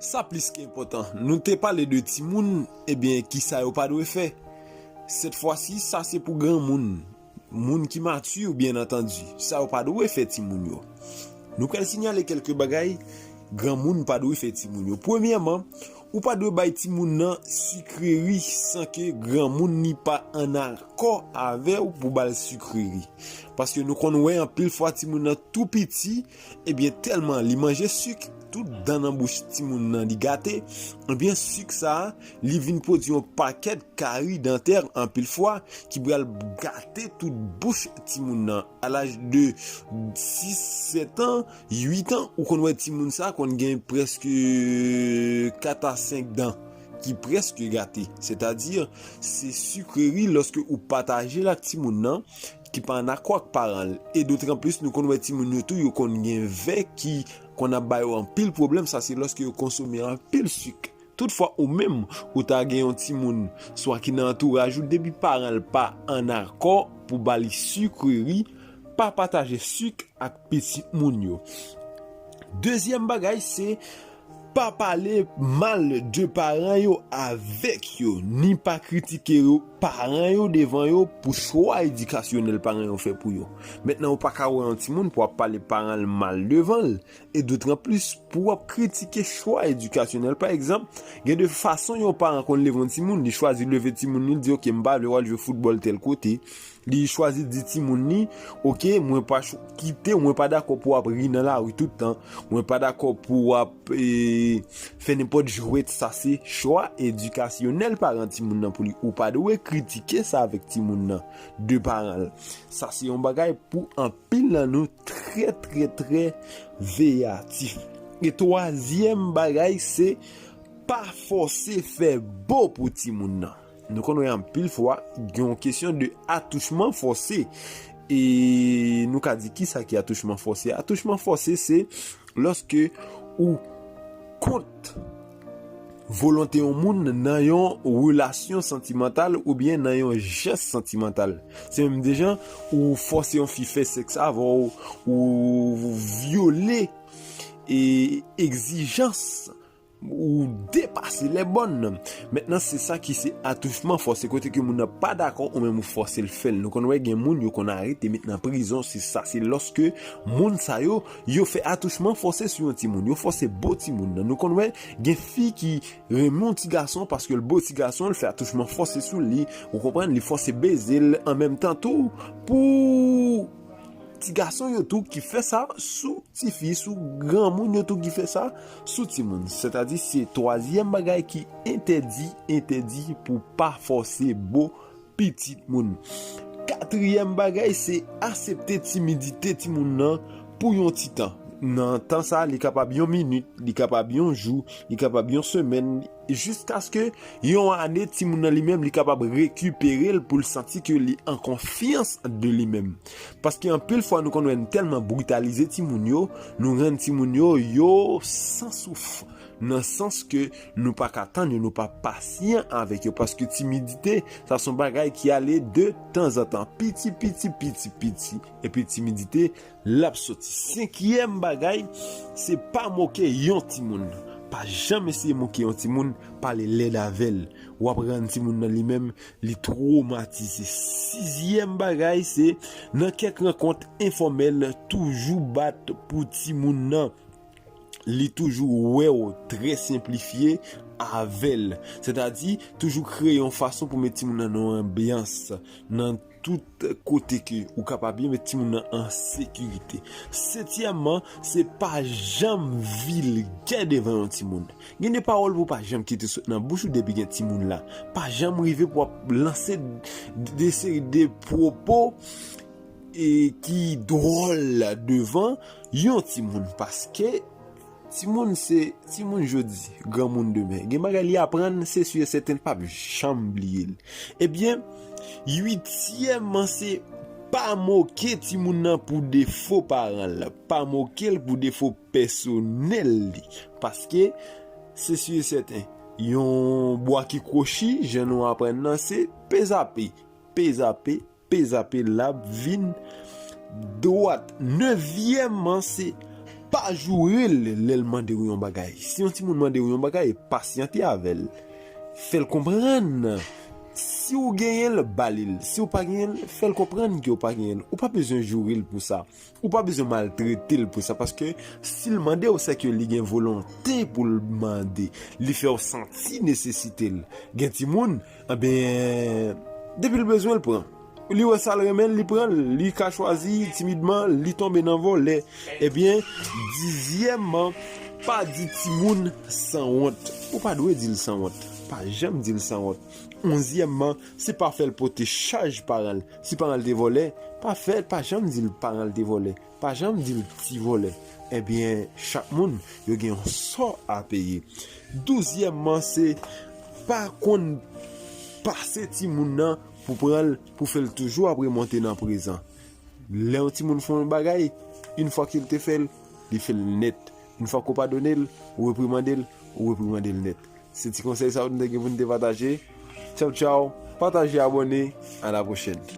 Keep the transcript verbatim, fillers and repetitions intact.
Sa plis ke enpòtan. Nou te pale de timoun, ebyen, ki sa yo pa dwe fè. Sèt fwa si, sa se pou granmoun. Moun ki mati, byen antandi. Sa yo pa dwe fè timoun yo. Nou pral sinyale kèlke bagay granmoun pa dwe fè timoun yo. Premyèman, ou pa dwe bay timoun nan sikreri san ke granmoun ni pa an akò avè w pou ba l sikreri. Paske nou konn wè anpil fwa timoun nan tou piti, ebyen tèlman li manje sik, tout dan nan bouch timoun nan li gate, ebyen sik sa a, li vin pwodui yon pakèt kari dantè anpil fwa ki pral gate tout bouch timoun nan. A laj de sis, sèt an, uit an, ou konn wè timoun sa konn gen prèske kat a senk dan ki prèske gate. Sètadi, se sikreri lòske ou pataje l ak timoun nan ki pa an akò ak paran l. E dotranplis, nou konn wè timoun yo tou, yo konn gen vè ki konn ap ba yo anpil pwoblèm, sa se lòske yo konsome anpil sik. Toutfwa, ou menm, ou ta gen yon timoun, swa ki nan antouraj ou, depi paran l pa an akò pou ba li sikreri, pa pataje sik ak pitit moun yo. Dezyèm bagay, se pa pale mal de paran yo avèk yo, ni pa kritike yo, paran yo devan yo pou chwa edikasyonèl paran yo fè pou yo. Mentnan, ou pa ka wè yon timoun pou w ap pale paran l mal devan l, e dotranplis pou w ap kritike chwa edikasyonèl. Pa egzanp, gen de fason yon paran konn leve yon timoun, li chwazi leve timoun li, li di, "Ok, m pa vle w al jwe foutbòl tèl kote." Li chwazi di timoun li, "Ok, mwen pa ch-, kite, mwen pa dakò pou w ap ri nan lari tout tan, mwen pa dakò pou w ap, e, fè nenpòt jwèt." Sa se chwa edikasyonèl paran timoun nan pou li. Ou pa dwe kritike sa avèk timoun nan de paran l. Sa se yon bagay pou anpil nan nou trè, trè, trè veyatif. E twazyèm bagay, se pa fòse fè bo pou timoun nan. Nou konn wè anpil fwa, gen yon kesyon de atouchman fòse. E nou ka di ki sa ki atouchman fòse? Atouchman fòse, se lòske ou kont volonte yon moun nan yon relasyon santimantal oubyen nan yon jès santimantal. Se menm de jan ou fòse yon fi fè sèks avè w, ou vyole e egzijans, ou depase lè bòn. Mentnan, se sa ki se atouchman fòse, kote ke moun nan pa dakò ou menm ou fòse l fè l. Nou konn wè gen moun yo konn arete, met nan prizon, se sa. Se lòske moun sa yo, yo fè atouchman fòse sou yon timoun. Yo fòse bo timoun nan. Nou konn wè gen fi ki renmen yon ti gason paske l bo ti gason, l fè atouchman fòse sou li. Ou konprann? Li fòse beze l an menm tan tou pou ti gason yo tou ki fè sa sou tifi, sou granmoun yo tou ki fè sa sou timoun. Sètadi, se twazyèm bagay ki entèdi, entèdi pou pa fòse bo pitit moun. Katriyèm bagay, se aksepte timidite timoun nan pou yon ti tan. Nan tan sa, li kapab yon minit, li kapab yon jou, li kapab yon semèn, jiskaske yon ane, timoun nan li menm, li kapab rekipere l pou l santi ke li an konfyans de li menm. Paske anpil fwa, nou konn wè n tèlman britalize timoun yo, nou rann timoun yo, yo san souf. Nan sans ke nou pa ka tann yo, nou pa pasyan avèk yo. Paske timidite, sa se yon bagay ki ale de tanzantan. Piti, piti, piti, piti. Epi timidite, l ap soti. Senkyèm bagay, se pa moke yon timoun. Pa janm eseye moke yon timoun, pale lèd avè l. W ap rann timoun nan li menm, li twomatize. Sizyèm bagay, se nan kèk rankont enfòmèl, toujou bat pou timoun nan. Li toujou wè w trè senplifye avè l. Sètadi, toujou kreye yon fason pou met timoun nan nan yon anbyans, nan tout kote ke ou kapab ye, met timoun nan an sekirite. Setyèmman, se pa janm vilgè devan yon timoun. Gen de pawòl pou pa janm kite sot nan bouch ou depi gen timoun la. Pa janm rive pou w ap lanse de seri de pwopo e ki dwòl devan yon timoun, paske timoun se timoun jodi, granmoun demen. Gen bagay li aprann, se si e sèten, l p ap janm bliye l. Ebyen, uityèmman, se pa moke timoun nan pou defo paran l, pa moke l pou defo pèsonèl li. Paske, se si e sèten, yon bwa ki kwochi, jan nou aprann nan, se pezape, pezape, pezape, l ap vin dwat. Nevyèmman, se Pa joure l lè l mande w yon bagay. Si yon timoun mande w yon bagay, pasyante avè l. Fè l konprann. Si w genyen l, ba li l. Si w pa genyen l, fè l konprann ke w pa genyen l. Ou pa bezwen joure l pou sa. Ou pa bezwen maltrete l pou sa, paske si l mande w, se ke li gen volonte pou l mande. Li fè w santi nesesite l. Gen timoun, anben, depi l bezwen, l pran. Li wè sa l renmen, li pran l. Li ka chwazi timidman, li tonbe nan vòlè. Ebyen, dizyèmman, pa di timoun sanwont. Ou pa dwe di l sanwont. Pa janm di l sanwont. Onzyèmman, se pa fè l pote chaj paran l. Si paran l te vòlè, pa fè, pa janm di l paran l te vòlè. Pa janm di l ti vòlè. Ebyen, chak moun, yo gen yon sò a peye. Douzyèmman, se pa konn pase timoun nan pou pran l, pou fè l toujou ap remonte nan prezan. Lè yon timoun fè yon bagay, yon fwa ke l te fè l, li fè l nèt. Yon fwa ke w padone l, ou reprimande l, ou reprimande l nèt. Se ti konsèy sa yo nou te gen pou nou te pataje. Tchaw, tchaw. Pataje, abòne. A la pwochèn.